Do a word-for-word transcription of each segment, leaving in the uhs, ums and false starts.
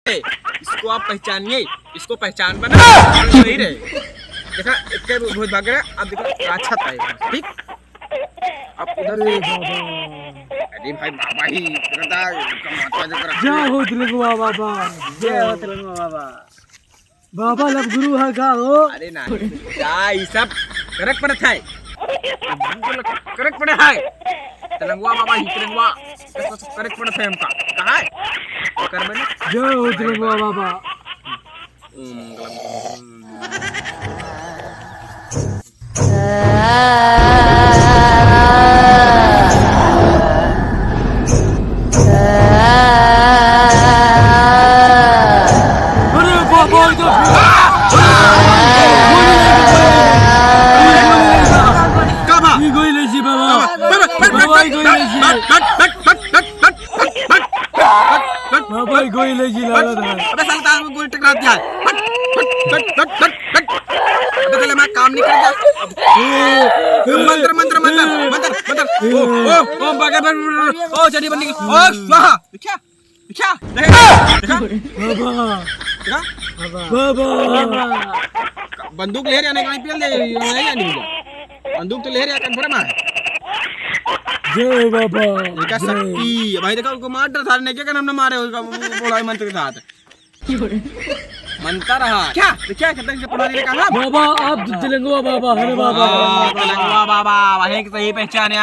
इसको आप पहचानिए, इसको पहचान बना, नहीं रहे। देखा, एक भूत भाग गया, अब देखो, अच्छा था ये, ठीक? अब उधर से अरे बाबा। अरे भाई, बाबा ही करता, इसका माथा जो कर जय हो तिलंगवा बाबा। जय हो तिलंगवा बाबा। बाबा लब गुरु है का हो? अरे ना, क्या ये सब करक पड़त है? करक पड़त है। तिलंगवा बाबा ही, तिलंगवा। ये सब करक पड़त है हमका। कहाँ है? कर बने। जय हो तिलंगवा बाबा। ओम गलम गलम। अरे बाबा, इधर का बा? ई गोई ले जी बाबा। बाबा, बाबा, बाबा, ई गोई ले जी। हट, हट, हट, हट, हट। बाबा, ई गोई ले जी लागत है। अबे साला, तार में गोली टकरा दिया है। हट, हट, हट, हट, हट। अबे साला, मैं काम नहीं करता। अब मंत्र, मंत्र, मंत्र, मंत्र, मंत्र। ओ, ओ, ओ, बगे, बगे, बगे, ओ, चलिए, बंदी, ओ, स्वाहा। देखा? देखा? देखा? देखा? बाबा। देखा? बाबा। बाबा। बंदूक ले रहे हैं, नहीं, नहीं, नहीं, नहीं, बंदूक तो ले रहे हैं, confirm है। जय बाबा, इनका जय। शक्ति। भाई देखो, उनको मार डर था, नहीं क्या, हम ना मारे उसका, वो, वो, वो, मंत्र के साथ। मंत्र रहा। क्या? तो क्या कहते हैं, पढ़ा देने का नाम? बाबा, आप तिलंगवा बाबा, अरे बाबा। हाँ, तिलंगवा बाबा, वहीं की सही पहचान है।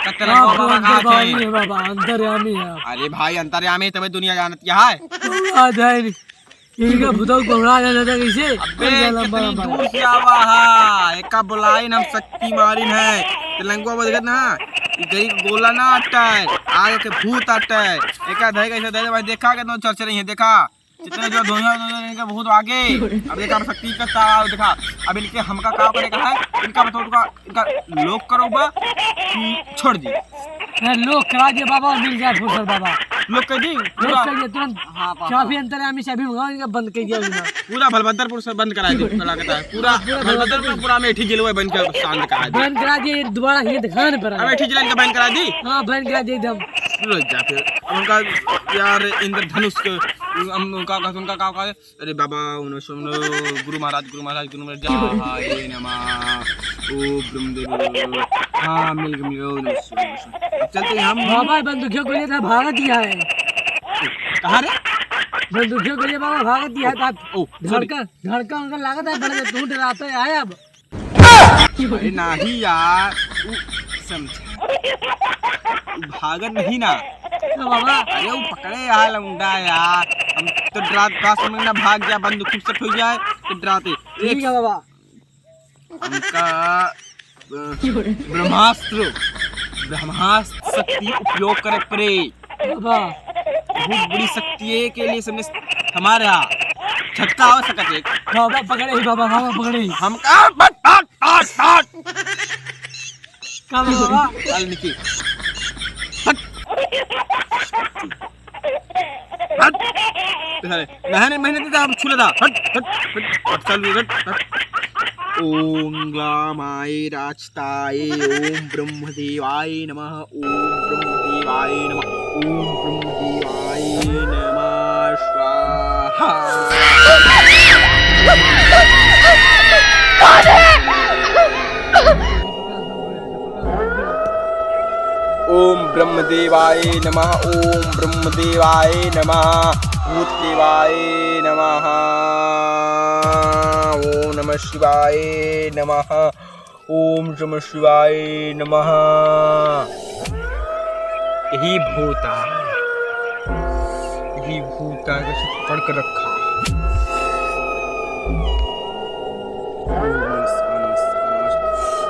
तो तिलंगवा आप बाबा कहाँ अंतर्यामी थे? है बाबा, अंतर्यामी है आप। अरे भाई, अंतर्यामी तबे दुनिया जानत क्या है? आ जाए नहीं। इनका भूतों को घबरा जाता था कैसे? अबे, और क्या लंबा कितनी लंबा। दूर से आवा हा, एका बुलाइन हम शक्ति मारिन है। तेलंगुआ में देखत ना, ई गई गोला ना अटै, आगे के भूत अटै। एका धै कैसे धै भाई, देखा के तो चर्चा नहीं है, देखा। जितने जो धोइया, धोइया इनके भूत आगे। अब देखा, अब शक्ति का तारा देखा। अब इनके हमका का करे का है, इनका मतलब का इनका lock करो बा कि छोड़ दी? अरे lock करा दिया बाबा, मिल जाए फुर्सत बाबा। Lock कर दी? Lock पूरा? कर दिया तुरंत। हाँ, बाबा। चाबी अंतर्यामी चाबी मंगाओ, इनका बंद कर दिया बिना। पूरा बलभद्रपुर से बंद करा दी, लगता है। पूरा हाँ, पूरा बलभद्रपुर, बलभद्रपुर। पूरा अमेठी जिला बंद कर, शांत करा दी। बंद करा दिया, ये दोबारा ये दिखाने पर आया। अमेठी जिला इनका बंद करा दी? हाँ, बंद करा दिया एकदम। रुक जा फिर। अब उनका यार इंद्रधनुष के, हम उनका, उनका का, का, अरे बाबा, ओम नमः शिवाय, गुरु महाराज, गुरु महाराज, गुरु महाराज, जय नमः, ओ ब्रह्मदेव, हाँ, मिल गए, मिल गए, ओम नमः शिवाय, नमः शिवाय। अब चलते हैं हम। बाबा, बंदूकिया को लिए था, भागत ही है। कहाँ रे? बंदूकिया को लिए बाबा, भागत ही है, आप ओ, sorry। धड़का, धड़का उनका लागत है, बड़े तू डराता है, आया अब। अरे नाही यार, उ समझा। उ भागत नहीं ना। तो बाबा। अरे उ पकड़े यार लौंडा यार। हम तो डरात का समय ना भाग जा, बंदूक चुपचाप हो जाए, तो डराते। ठीक है बाबा। हमका, अ, ब्रह्मास्त्र, ब्रह्मास्त्र शक्ति उपयोग करे पड़े। बाबा। बहुत बड़ी शक्ति है के लिए सबने हमारे यहाँ झटका हो सकत है। बाबा पकड़े ही, बाबा, बाबा पकड़े ही। हम का बट, हट, हट, हट। का बाबा? चल निकी। हट। हट। नहने महीने देता हम छुले था। हट, हट, हट। अब चल भी हट, हट। ओम ग्लामाय राज ताय ओम ब्रह्मदेवाय नमः, ओम ब्रह्मदेवाय नमः, ओम ब्रह्मदेवाय नमः स्वाहा। ओम ब्रह्मदेवाय नमः, ओम ब्रह्मदेवाय नमः, भूतदेवाय नमः, ओम नमः शिवाय नमः। ओम नमः शिवाय नमः। यही भूता, यही भूता कैसे पकड़ के रखा।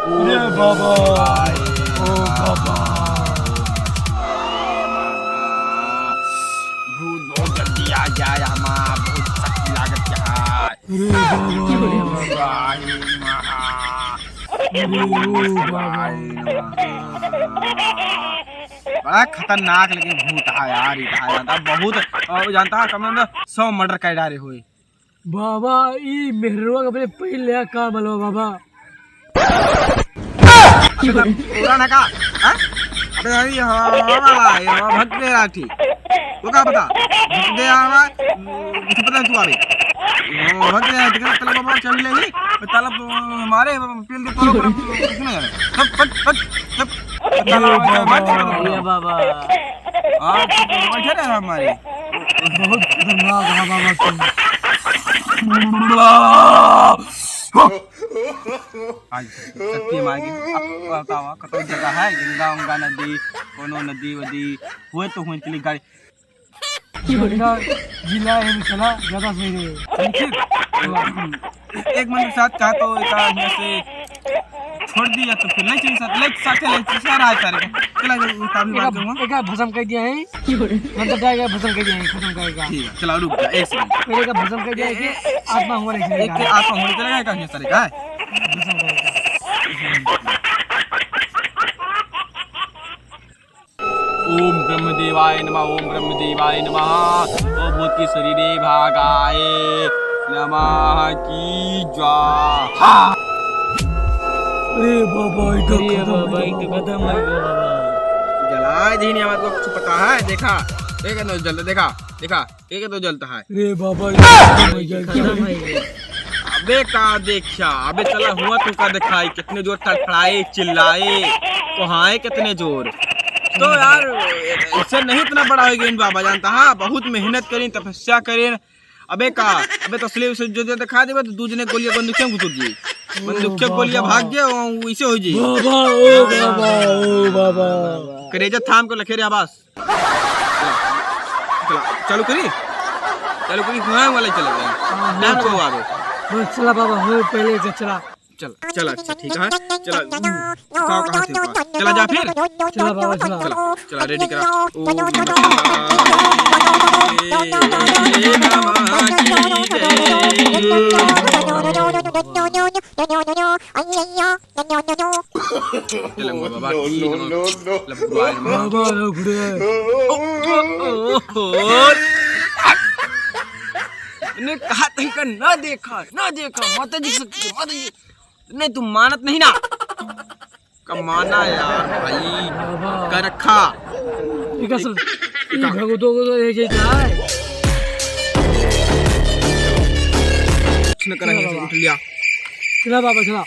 अरे बाबा, ओ बाबा। भूत बहुत जल्दी आ जाए, हमार बहुत शक्ति लागत है। अरे बाबा। शिवाय नमः। अरे ओ बाबा। शिवाय नमः। बड़ा खतरनाक लेकिन भूत है यार, ई कहा जाता बहुत, और जानता है कम से कम सौ murder कर डारे हुए। बाबा, ई मेहरुआ के अपने पहले का मलवा बाबा। अबे साहब, पूरा ना का? हाँ? अबे यार, ये हवा, हवा वाला है, ये हवा भक्त दे रहा थी। वो का पता? भक्त दे रहा है, कुछ पता है तू आवे। ओ, हट जा, देख, ताला बाबा चाबी ले ही। ताला, अ, मारे, पेल दे, ताला पर, कुछ नहीं जाने। हट, हट, हट, हट। ताला बाबा, बाबा, मार दे, बाबा। बाबा। हाँ, तू तो बैठे रहे हमारे। बहुत खतरनाक है बाबा तुम। आज सच्ची मार के, अब बतावा, कतौ जगह है, गंगा उंगा नदी, कोनो नदी वदी, हुए तो हुए चली गाड़ी। गंगा जिला है, चला, ज्यादा सही रहे। ठीक है? एक मन के साथ कहा तो एक आदमी से छोड़ दिया तो फिर ले चल साथ, ले साथ, ले चल साथ, आ सारे। चला, जो उतार भी एक, बात करूँगा। एक भसम कर दिया है। मतलब, जाएगा, भसम कर दिया है, खत्म करेगा। ठीक है, चला, रुक जा, एक सेकंड। पहले का भसम कर दिया है कि ए, ए, आत्मा होने चलेगा। एक आत्मा होने चलेगा, एक आदमी सारे का है। भसम करेगा। ओम ब्रह्मदेवाय नमः, ओम ब्रह्मदेवाय नमः। ओ भूत की शरीरे भागाय नमः की स्वाहा। अरे बाबा, ई तो अरे खत्म हो बाबा, ई गया तो बाबा। खत्म हो गया बाबा। जलाए दीन, ये बात को कुछ पता है? देखा, देखा तो जल, देखा, देखा। के के तो जलता है। रे बाबा, ये खत्म हो गया, खत्म हो गया। अबे का देखा, अबे चला हुआ तो का दिखाई, कितने जोर तड़फड़ाए, चिल्लाए, कोहाए कितने जोर। तो यार, इससे नहीं इतना बड़ा हो गया इन बाबा, जानता है? बहुत मेहनत करी, तपस्या करी। अबे का, अबे तसली से जो, जो दिखा देबे तो दू जने गोलियां बंदूकिया घुसुक जी। ओ बंदूकिया बाबा। गोलियां भाग गया, वो इसे हो जी। बाबा, ओ बाबा, ओ बाबा। करेजा थाम के लखे रे आवाज। चला, चला, चालू करी? चालू करी, हुआ वाला चला गया। हाँ, हाँ, टाइम चला। लगवा दो। बस चला बाबा, हो पहले से चला। चला, चला, अच्छा, ठीक है। चला, हम्म, कहाँ, कहाँ से हुआ? चला जा फिर। चला बाबा, चला। चला, चला, ready करा। ओम नमः शिवाय। नमः की जय। चला, बाबा, no, no, no, no। लबुआई नमः। बाबा, लबुआई। ने कहा तही का ना देखा, ना देखा, माता जी की शक्ति, माता जी। नहीं, तुम मानत नहीं ना। कमाना यार भाई, बाबा। कर रखा। ई का सब, ई का? भगवतो को तो यही चाहिए है। कुछ न करेंगे, चला बाबा। उठ लिया। चला बाबा, चला।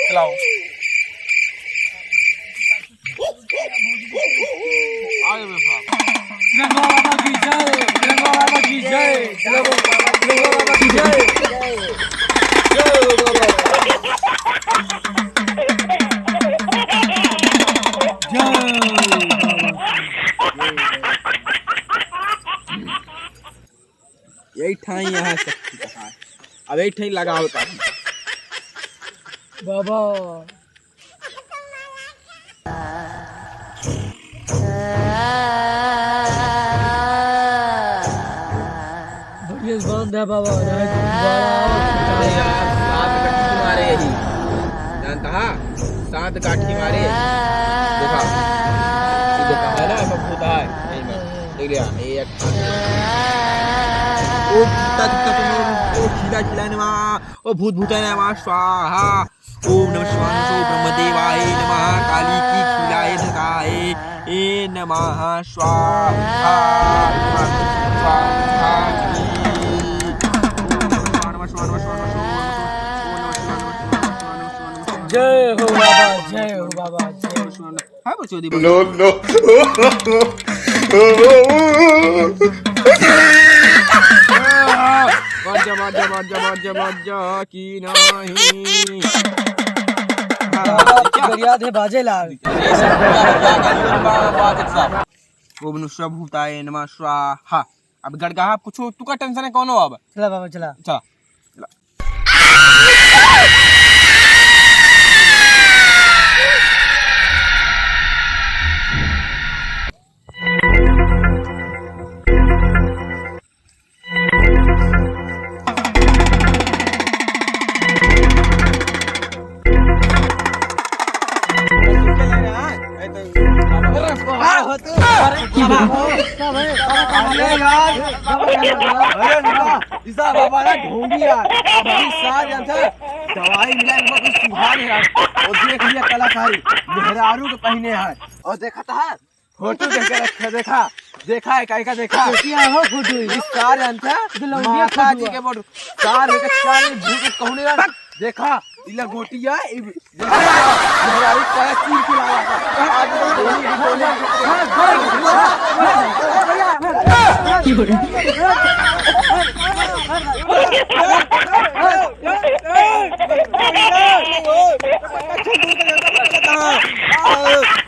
चलाओ। आ गए मेरे साथ। तिरंगा बाबा की जय, तिरंगा बाबा की जय, तिरंगा बाबा की जय। जय हो बाबा। जय हो बाबा। यही ठाई यहाँ शक्ति कहा है। अब यही ठाई लगाओ ताकि। बाबा। बढ़िया से बांध दे बाबा, नहीं तो दोबारा आओ। अरे यार, सात गाठी मारे ही। जानता हा? सात गाठी मारे। देखा। ये देखा है ना, ऐसा भूत है। यही में। देख लिया, ये एक। ओ भूता, भूता, तुम लोग, ओ खिला, खिला नमः, ओ भूत, भूता नमः स्वाहा, ओम नमः शिवाय, नमः शिवाय, ब्रह्मदेवाय नमः, काली की खिलाए धकाए, ए नमः स्वाहा, नमः स्वाहा, नमः स्वाहा, नमः स्वाहा, नमः स्वाहा। जय हो बाबा, जय हो बाबा, जय हो। हाँ, बच्चों, दी नो, नो। बाजा, बाजा, बाजा, बाजा, बाजा की नहीं। हाँ, क्या? बढ़िया थे, बाजे लाग। ये सब क्या, क्या, क्या, क्या, क्या, क्या, क्या, क्या? ओम नमः शिवाय भूताय नमः स्वाहा। अब गड़गहा कुछ तू का टेंशन है, कौन हो अब? चला बाबा, चला। चला। अरे यार, अरे ना, ईसा बाबा ना ढोंगी यार, अभी सार जानता है, दवाई मिला इनको कुछ सुधार है यार। और देख लिया कलाकारी, मेहरारू के पहिने है। और देखा था, फोटो देख के रखे, देखा। देखा है, काहे का देखा? देखिए, हो फोटो है। इस सार अंत है, दुल्हनिया माता जी फोटो के है। फोटो। सार है, सार है, भूत कहूँ नहीं यार। देखा, इला गोटिया, इ-, देखा, मेहरारू का चीर के लाया। आज तो गोली, गोली।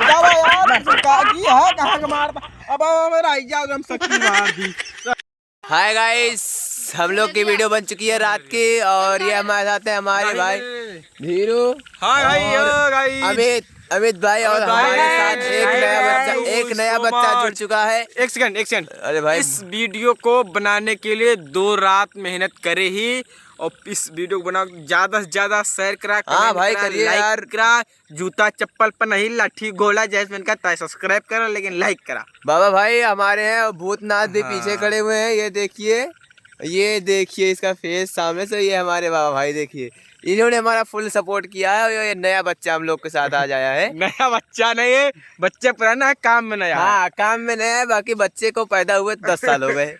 जावा यार, का की है, कहाँ के मार? अब हम राई जाओ, हम सच्ची मार दी। हाय गाइस, हम लोग की वीडियो बन चुकी है रात की और ये हमारे साथ है हमारे भाई धीरू। हाय भाई, और यो गाइस। अमित, अमित भाई और और हमारे गाइस, साथ एक हाय नया बच्चा, गाइस, एक नया so बच्चा जुड़ much। चुका है। एक सेकंड, एक सेकंड। अरे भाई। इस वीडियो को बनाने के लिए दो रात मेहनत करे ही और इस वीडियो को बनाओ, ज्यादा से ज्यादा शेयर करा, हाँ comment भाई, करा, करिए like यार। करा, जूता चप्पल पर नहीं, लाठी घोड़ा जैसे इनका तय subscribe करा, लेकिन like करा। बाबा भाई हमारे हैं, भूतनाथ भी हाँ। पीछे खड़े हुए हैं, ये देखिए, ये देखिए इसका फेस सामने से, ये हमारे बाबा भाई देखिए, इन्होंने हमारा फुल सपोर्ट किया है और ये नया बच्चा हम लोग के साथ आज आया है। नया बच्चा नहीं है, बच्चा पुराना है, काम में नया है। हाँ, काम में नया है, बाकी बच्चे को पैदा हुए दस साल हो गए।